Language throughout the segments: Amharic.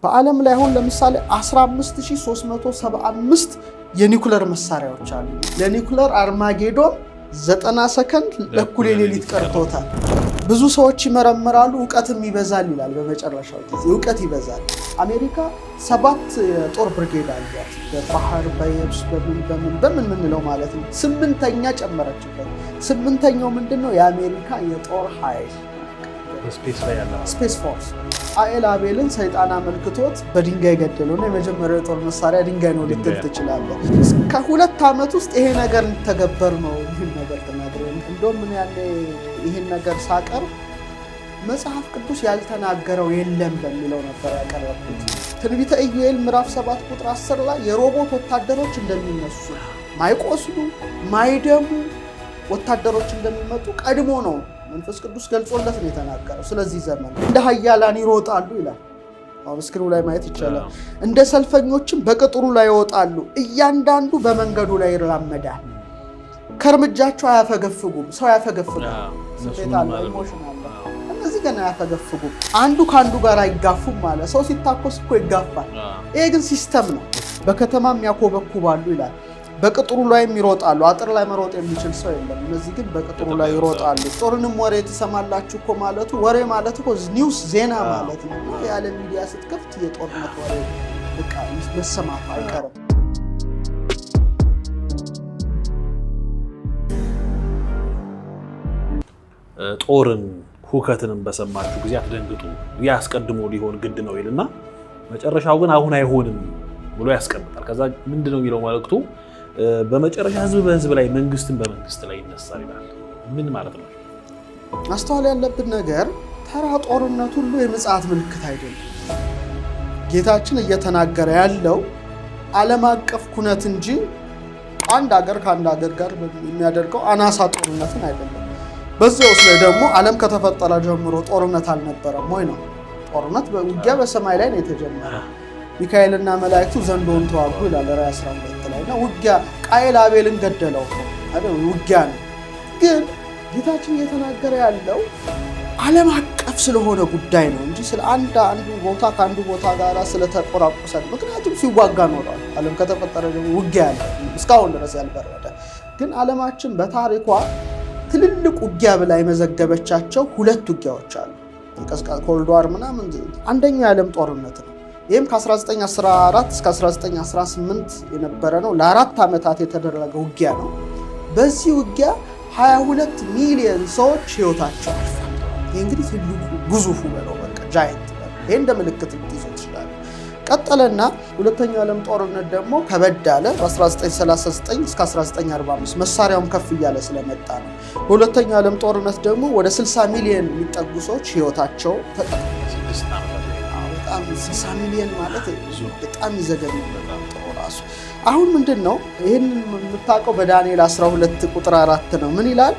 በዓለም ላይ አሁን ለምሳሌ 15375 የኒኩለር መሳሪያዎች አሉ። ለኒኩለር አርማጌዶን 90 ሰከንድ ለእኩለ ሌሊት ቀርቶታል። ብዙ ሰዎች ይመረምራሉ፣ እውቀትም ይበዛል ይላል። በመጨረሻው ጊዜ እውቀት ይበዛል። አሜሪካ 7 የጦር ብርጌድ አሏት። በባህር በየብስ በምን በምን በምን ምንለው ማለት ነው። 8ኛ ጨመረችበት። 8ኛው ምንድን ነው? የአሜሪካ የጦር ኃይል Space Force። ቃኤል አቤልን ሰይጣን አመልክቶት በድንጋይ ገደለው እና የመጀመሪያው የጦር መሳሪያ ድንጋይ ነው ልትል ትችላለህ። ከ2 ዓመት ውስጥ ይሄ ነገር ሊተገበር ነው። ይህን ነገር ተናግሮ እንደውም ምን ያኔ ይህን ነገር ሳቀርብ መጽሐፍ ቅዱስ ያልተናገረው የለም በሚለው ነበር ያቀረብኩት። ትንቢተ ኢዩኤል ምዕራፍ 7 ቁጥር 10 ላይ የሮቦት ወታደሮች እንደሚነሱ፣ ማይቆስሉ ማይደሙ ወታደሮች እንደሚመጡ ቀድሞ ነው መንፈስ ቅዱስ ገልጾለት ነው የተናገረው። ስለዚህ ዘመን እንደ ኃያላን ይሮጣሉ ይላል። አሁን screen ኡ ላይ ማየት ይቻላል። እንደ ሰልፈኞችም በቅጥሩ ላይ ይወጣሉ፣ እያንዳንዱ በመንገዱ ላይ ይራመዳል። ከእርምጃቸው አያፈገፍጉም። ሰው ያፈገፍጋል፣ ስሜት አለ፣ emotion አለ። እነዚህ ገና አያፈገፍጉም። አንዱ ከአንዱ ጋር አይጋፉም ማለት ሰው ሲታኮስ እኮ ይጋፋል። ይሄ ግን system ነው። በከተማም ያኮበኩባሉ ይላል። በቅጥሩ ላይም ይሮጣሉ። አጥር ላይ መሮጥ የሚችል ሰው የለም። እነዚህ ግን በቅጥሩ ላይ ይሮጣሉ። ጦርንም ወሬ ትሰማላችሁ እኮ ማለቱ ወሬ ማለት እኮ news ዜና ማለት ነው። የዓለም ሚዲያ ስትከፍት የጦርነት ወሬ በቃ መሰማቱ አይቀርም። ጦርን ሁከትንም በሰማችሁ ጊዜ አትደንግጡ፣ ይህ አስቀድሞ ሊሆን ግድ ነው ይልና መጨረሻው ግን አሁን አይሆንም ብሎ ያስቀምጣል። ከዛ ምንድነው የሚለው መልእክቱ? በመጨረሻ ህዝብ በህዝብ ላይ መንግስትን በመንግስት ላይ ይነሳል ይላል። ምን ማለት ነው? ማስተዋል ያለብን ነገር ተራ ጦርነት ሁሉ የምጽአት ምልክት አይደለም። ጌታችን እየተናገረ ያለው ዓለም አቀፍ ኩነት እንጂ አንድ ሀገር ከአንድ ሀገር ጋር የሚያደርገው አናሳ ጦርነትን አይደለም። በዚያው ውስጥ ላይ ደግሞ ዓለም ከተፈጠረ ጀምሮ ጦርነት አልነበረም ወይ ነው? ጦርነት ውጊያ በሰማይ ላይ ነው የተጀመረ። ሚካኤልና መላእክቱ ዘንዶውን ተዋጉ ይላል ራዕይ 12 ላይ እና ውጊያ ቃኤል አቤልን ገደለው አይደል? ውጊያ ነው። ግን ጌታችን እየተናገረ ያለው ዓለም አቀፍ ስለሆነ ጉዳይ ነው እንጂ ስለ አንዱ ቦታ ከአንዱ ቦታ ጋር ስለተቆራቆሰ፣ ምክንያቱም ሲዋጋ ኖሯል። ዓለም ከተፈጠረ ደግሞ ውጊያ ያለ እስካሁን ድረስ ያልበረደ። ግን ዓለማችን በታሪኳ ትልልቅ ውጊያ ብላ የመዘገበቻቸው 2 ውጊያዎች አሉ። የቀዝቃዛ Cold War ምናምን። አንደኛው የዓለም ጦርነት ነው። ይህም ከ1914 እስከ 1918 የነበረ ነው። ለ4 ዓመታት የተደረገ ውጊያ ነው። በዚህ ውጊያ 22 ሚሊዮን ሰዎች ህይወታቸው አልፏል። ይህ እንግዲህ ትልቁ ግዙፉ በለው በቃ giant በለው። ይሄ እንደ ምልክት ልትይዘው ትችላለህ። ቀጠለና ሁለተኛው የዓለም ጦርነት ደግሞ ከበድ አለ። በ1939 እስከ 1945 መሳሪያውም ከፍ እያለ ስለመጣ ነው። በሁለተኛው የዓለም ጦርነት ደግሞ ወደ 60 ሚሊዮን የሚጠጉ ሰዎች ህይወታቸው ተቀጥፏል። በጣም 60 ሚሊዮን ማለት በጣም ይዘገንናል ጥሩ ራሱ። አሁን ምንድነው ይሄን የምታውቀው በዳንኤል 12 ቁጥር 4 ነው። ምን ይላል?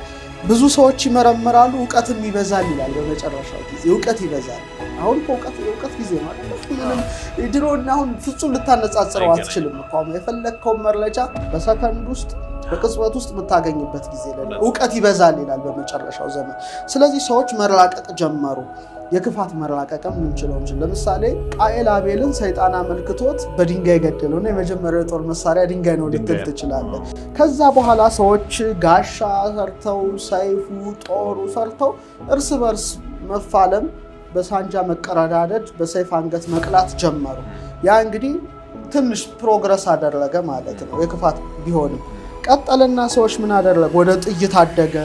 ብዙ ሰዎች ይመረምራሉ እውቀትም ይበዛል ይላል። በመጨረሻው ጊዜ እውቀት ይበዛል። አሁን እኮ እውቀት ጊዜ ማለት ነው። ምንም ድሮና አሁን ፍጹም ልታነጻጽረው አትችልም እኮ። አሁን የፈለግከውን መረጃ በሰከንድ ውስጥ በቅጽበት ውስጥ የምታገኝበት ጊዜ ላይ ነው። እውቀት ይበዛል ይላል በመጨረሻው ዘመን። ስለዚህ ሰዎች መራቀቅ ጀመሩ። የክፋት መራቀቅም ምንችለው እንችል። ለምሳሌ ቃኤል አቤልን ሰይጣን አመልክቶት በድንጋይ ገደለው እና የመጀመሪያው የጦር መሳሪያ ድንጋይ ነው ልትል ትችላለህ። ከዛ በኋላ ሰዎች ጋሻ ሰርተው ሰይፉ ጦሩ ሰርተው እርስ በርስ መፋለም፣ በሳንጃ መቀረዳደድ፣ በሰይፍ አንገት መቅላት ጀመሩ። ያ እንግዲህ ትንሽ progress አደረገ ማለት ነው፣ የክፋት ቢሆንም። ቀጠለና ሰዎች ምን አደረገ? ወደ ጥይት አደገ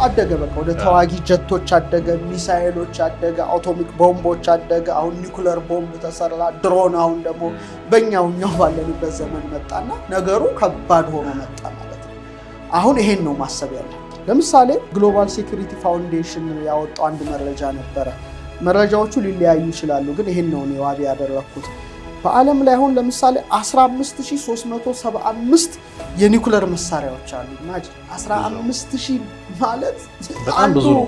አደገ በቃ ወደ ተዋጊ ጀቶች አደገ፣ ሚሳኤሎች አደገ፣ atomic ቦምቦች አደገ። አሁን ኒኩለር ቦምብ ተሰራ፣ ድሮን አሁን ደግሞ በእኛው እኛው ባለንበት ዘመን መጣና ነገሩ ከባድ ሆኖ መጣ ማለት ነው። አሁን ይሄን ነው ማሰብ ያለብን። ለምሳሌ Global Security Foundation ያወጣው አንድ መረጃ ነበረ። መረጃዎቹ ሊለያዩ ይችላሉ፣ ግን ይሄን ነው እኔ ዋቢ ያደረኩት። በዓለም ላይ አሁን ለምሳሌ 15375 የኒኩለር መሳሪያዎች አሉ። imagine 15000 ማለት በጣም ብዙ ነው።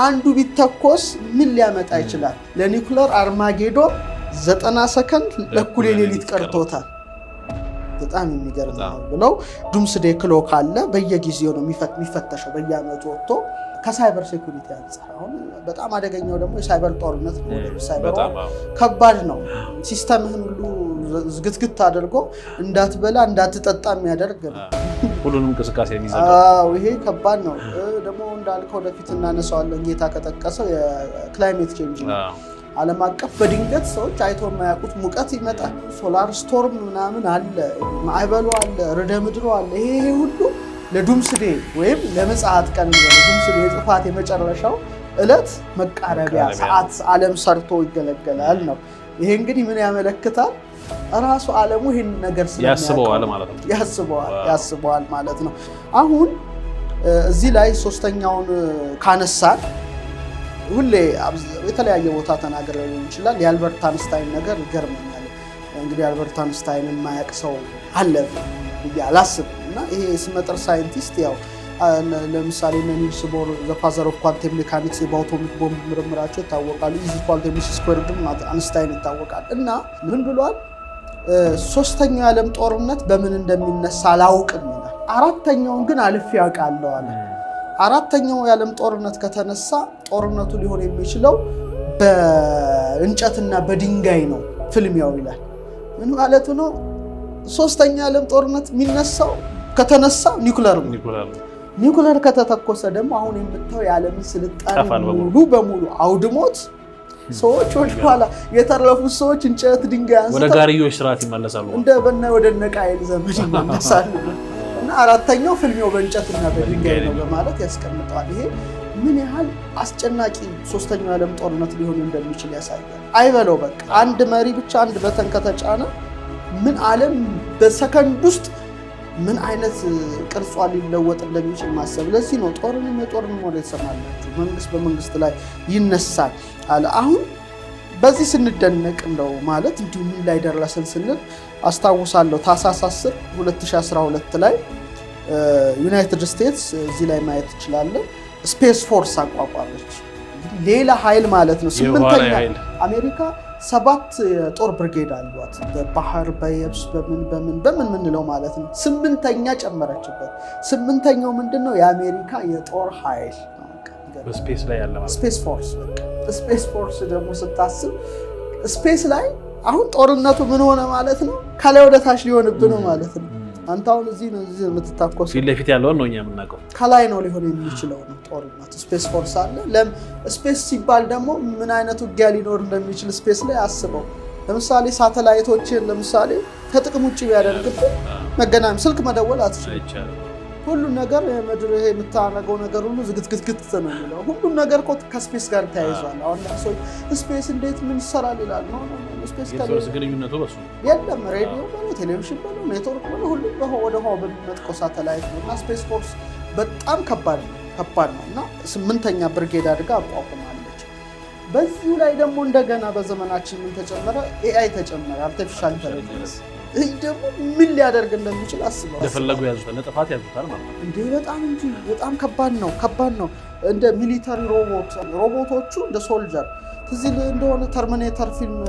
አንዱ ቢተኮስ ምን ሊያመጣ ይችላል? ለኒኩለር አርማጌዶን 90 ሰከንድ ለእኩለ ሌሊት ቀርቶታል። በጣም የሚገርም ነው ብለው doomsday clock አለ። በየጊዜው ነው የሚፈተሸው፣ በየአመቱ ወጥቶ። ከ cyber security አንጻር አሁን በጣም አደገኛው ደግሞ የሳይበር ጦርነት ነው። ሳይበር ከባድ ነው። System ህን ሁሉ ዝግትግት አድርጎ እንዳትበላ እንዳትጠጣ የሚያደርግ ነው። ሁሉንም እንቅስቃሴ የሚዘጋው። ይሄ ከባድ ነው። ደግሞ እንዳልከው ወደፊት እናነሳዋለን። ጌታ ከጠቀሰው የ climate change ነው። ዓለም አቀፍ በድንገት ሰዎች አይቶ የማያውቁት ሙቀት ይመጣል። Solar storm ምናምን አለ፣ ማዕበሉ አለ፣ ርዕደ ምድሩ አለ። ይሄ ሁሉ ለ doomsday ወይም ለምጽአት ቀን፣ doomsday የጥፋት የመጨረሻው ዕለት መቃረቢያ ሰዓት ዓለም ሰርቶ ይገለገላል ነው። ይሄ እንግዲህ ምን ያመለክታል? ራሱ ዓለሙ ይህን ነገር ያስበዋል ማለት ነው። ያስበዋል ማለት ነው። አሁን እዚህ ላይ ሶስተኛውን ካነሳን ሁሌ የተለያየ ቦታ ተናግሬ ሊሆን ይችላል። የአልበርት አንስታይን ነገር ይገርመኛል። እንግዲህ አልበርት አንስታይን የማያውቅ ሰው አለ ብዬ አላስብም። እና ይሄ ስመጥር ሳይንቲስት ያው ለምሳሌ ኒልስ ቦር the father of quantum mechanics በአቶሚክ ቦምብ ምርምራቸው ይታወቃሉ። E is equal to mc squared ም አንስታይን ይታወቃል። እና ምን ብሏል? ሶስተኛው የዓለም ጦርነት በምን እንደሚነሳ አላውቅም ይላል። አራተኛውን ግን አልፌ አውቃለሁ አለ። አራተኛው የዓለም ጦርነት ከተነሳ ጦርነቱ ሊሆን የሚችለው በእንጨትና በድንጋይ ነው ፍልሚያው ይላል። ምን ማለቱ ነው? ሶስተኛ የዓለም ጦርነት የሚነሳው ከተነሳ ኒውክለር ነው። ኒውክለር ከተተኮሰ ደግሞ አሁን የምታየው የዓለምን ስልጣኔ ሙሉ በሙሉ አውድሞት ሰዎች ወደኋላ የተረፉት ሰዎች እንጨት ድንጋይ አንስተው ወደ ጋርዮሽ ስርዓት ይመለሳሉ። እንደ በነ ወደ እነ ቃየል ዘመን ይመለሳሉ። እና አራተኛው ፍልሚያው በእንጨትና በድንጋይ ነው በማለት ያስቀምጠዋል። ይሄ ምን ያህል አስጨናቂ ሶስተኛው የዓለም ጦርነት ሊሆን እንደሚችል ያሳያል። አይበለው በቃ አንድ መሪ ብቻ አንድ button ከተጫነ ምን ዓለም በሰከንድ ውስጥ ምን አይነት ቅርጿ ሊለወጥ እንደሚችል ማሰብ። ለዚህ ነው ጦርንም የጦርን ወሬ ትሰማላችሁ፣ መንግስት በመንግስት ላይ ይነሳል አለ። አሁን በዚህ ስንደነቅ እንደው ማለት እንዲሁ ምን ላይ ደረስን ስንል አስታውሳለሁ ታህሳስ 10 2012 ላይ ዩናይትድ ስቴትስ እዚህ ላይ ማየት ትችላለን Space Force አቋቋመች። ሌላ ኃይል ማለት ነው። ስምንተኛ አሜሪካ 7 የጦር ብርጌድ አሏት። በባህር በየብስ በምን በምን በምን ምንለው ማለት ነው። 8ኛ ጨመረችበት። 8ኛው ምንድን ነው? የአሜሪካ የጦር ኃይል በ space ላይ ያለ ማለት Space Force። በቃ Space Force ደግሞ ስታስብ space ላይ አሁን ጦርነቱ ምን ሆነ ማለት ነው? ከላይ ወደ ታች ሊሆንብህ ነው ማለት ነው። አንተ አሁን እዚህ ነው እዚህ የምትታኮሰው፣ ፊት ለፊት ያለውን ነው እኛ የምናውቀው። ከላይ ነው ሊሆን የሚችለው ነው ጦርነቱ። Space Force አለ። Space ሲባል ደግሞ ምን አይነት ውጊያ ሊኖር እንደሚችል space ላይ አስበው። ለምሳሌ ሳተላይቶችን ለምሳሌ ከጥቅም ውጭ ቢያደርግብህ መገናኛ ስልክ መደወል አትችልም። ሁሉም ነገር የምድር ይሄ የምታደርገው ነገር ሁሉ ዝግትግትግት ነው የሚለው። ሁሉም ነገር እኮ ከ space ጋር ተያይዟል። አሁን ሰዎች space እንዴት ምን ይሰራል ይላል። No, space ግንኙነቱ በሱ የለም። ሬዲዮ በለው ቴሌቪዥን በለው ኔትወርክ በለው ሁሉም ወደ ህዋ በሚመጥቀው ሳተላይት ነው። እና Space Force በጣም ከባድ ነው ከባድ ነው። እና 8ኛ ብርጌድ አድርጋ አቋቁማለች። በዚሁ ላይ ደግሞ እንደገና በዘመናችን ምን ተጨመረ? AI ተጨመረ፣ artificial intelligence። ይህ ደግሞ ምን ሊያደርግ እንደሚችል አስበው። እንደፈለጉ ያዙታል፣ ለጥፋት ያዙታል ማለት ነው። እንዴ በጣም እንጂ በጣም ከባድ ነው፣ ከባድ ነው። እንደ military robot ሮቦቶቹ እንደ soldier ትዝ ይልህ እንደሆነ Terminator ፊልም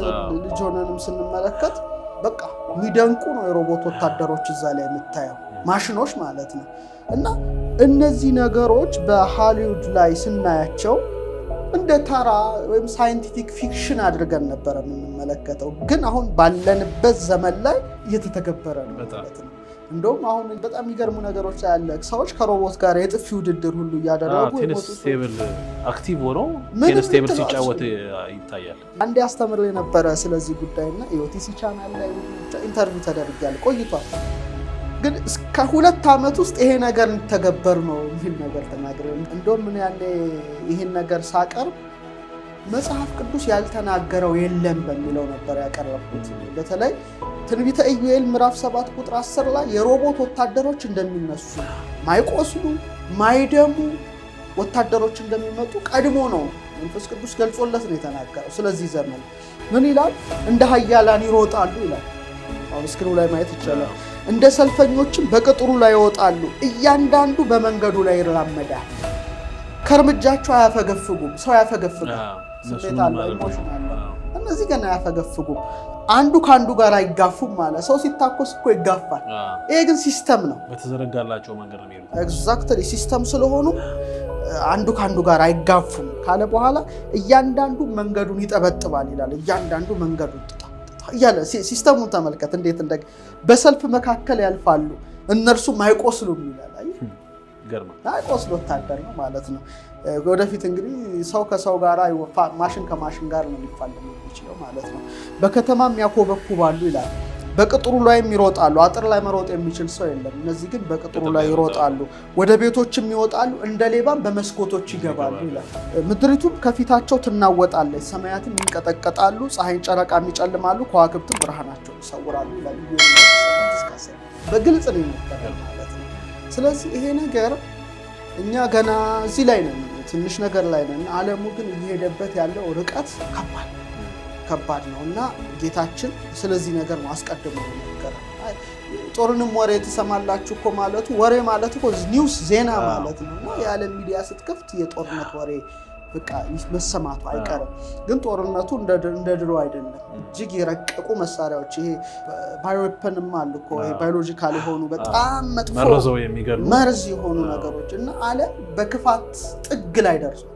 ልጅ ሆነንም ስንመለከት በቃ የሚደንቁ ነው የሮቦት ወታደሮች እዛ ላይ የምታየው ማሽኖች ማለት ነው። እና እነዚህ ነገሮች በሃሊውድ ላይ ስናያቸው እንደ ተራ ወይም scientific fiction አድርገን ነበረ የምንመለከተው። ግን አሁን ባለንበት ዘመን ላይ እየተተገበረ ነው ማለት ነው። እንደውም አሁን በጣም የሚገርሙ ነገሮች ያለ ሰዎች ከሮቦት ጋር የጥፊ ውድድር ሁሉ እያደረጉ tennis table active ሆኖ tennis table ሲጫወት ይታያል። አንዴ አስተምር የነበረ ስለዚህ ጉዳይና EOTC channel ላይ interview ተደርጊያለሁ ቆይቷል። ግን እስከ 2 ዓመት ውስጥ ይሄ ነገር እንተገበር ነው የሚል ነገር ተናግሬ፣ እንደውም ምን ያኔ ይሄን ነገር ሳቀርብ መጽሐፍ ቅዱስ ያልተናገረው የለም በሚለው ነበር ያቀረብኩት። በተለይ ትንቢተ ኢዩኤል ምዕራፍ 7 ቁጥር 10 ላይ የሮቦት ወታደሮች እንደሚነሱ፣ ማይቆስሉ ማይደሙ ወታደሮች እንደሚመጡ ቀድሞ ነው መንፈስ ቅዱስ ገልጾለት ነው የተናገረው። ስለዚህ ዘመን ምን ይላል? እንደ ኃያላን ይሮጣሉ ይላል። አሁን screen ኑ ላይ ማየት ይቻላል። እንደ ሰልፈኞችም በቅጥሩ ላይ ይወጣሉ፣ እያንዳንዱ በመንገዱ ላይ ይራመዳል። ከእርምጃቸው አያፈገፍጉም። ሰው ያፈገፍጋል፣ ስሜት አለው፣ emotion አለው። እነዚህ ገና አያፈገፍጉም። አንዱ ከአንዱ ጋር አይጋፉም ማለት። ሰው ሲታኮስ እኮ ይጋፋል። ይሄ ግን system ነው። በተዘረጋላቸው መንገድ ነው የሚሄዱት። Exactly፣ system ስለሆኑ አንዱ ከአንዱ ጋር አይጋፉም ካለ በኋላ እያንዳንዱ መንገዱን ይጠበጥባል ይላል። እያንዳንዱ መንገዱን ጥጣ ጥጣ እያለ system ኡን ተመልከት፣ እንዴት እንደ በሰልፍ መካከል ያልፋሉ፣ እነርሱም አይቆስሉም ይላል። አየህ? ይገርማል። አይቆስል ወታደር ነው ማለት ነው። ወደፊት እንግዲህ ሰው ከሰው ጋር፣ ማሽን ከማሽን ጋር ነው ሊፋለም የሚችለው ማለት ነው። በከተማም ያኮበኩባሉ ይላል። በቅጥሩ ላይም ይሮጣሉ። አጥር ላይ መሮጥ የሚችል ሰው የለም። እነዚህ ግን በቅጥሩ ላይ ይሮጣሉ፣ ወደ ቤቶችም ይወጣሉ፣ እንደ ሌባም በመስኮቶች ይገባሉ ይላል። ምድሪቱም ከፊታቸው ትናወጣለች፣ ሰማያትም ይንቀጠቀጣሉ፣ ፀሐይን ጨረቃም ይጨልማሉ፣ ከዋክብትም ብርሃናቸውን ይሰውራሉ ይላል። ኢዮብ 7 እስከ 10 በግልጽ ነው የነገረን ማለት ነው። ስለዚህ ይሄ ነገር እኛ ገና እዚህ ላይ ነን፣ ትንሽ ነገር ላይ ነን። ዓለሙ ግን እየሄደበት ያለው ርቀት ከባድ ከባድ ነው እና ጌታችን ስለዚህ ነገር ነው አስቀድሞ የነገረን። ጦርንም ወሬ ትሰማላችሁ እኮ ማለቱ፣ ወሬ ማለት እኮ news፣ ዜና ማለት ነው። እና የዓለም ሚዲያ ስትከፍት የጦርነት ወሬ በቃ መሰማቱ አይቀርም። ግን ጦርነቱ እንደ ድሮ አይደለም። እጅግ የረቀቁ መሳሪያዎች፣ ይሄ bioweapon ም አሉ እኮ፣ ይሄ biological የሆኑ በጣም መጥፎ መርዘው የሚገሉ መርዝ የሆኑ ነገሮች እና ዓለም በክፋት ጥግ ላይ ደርሷል።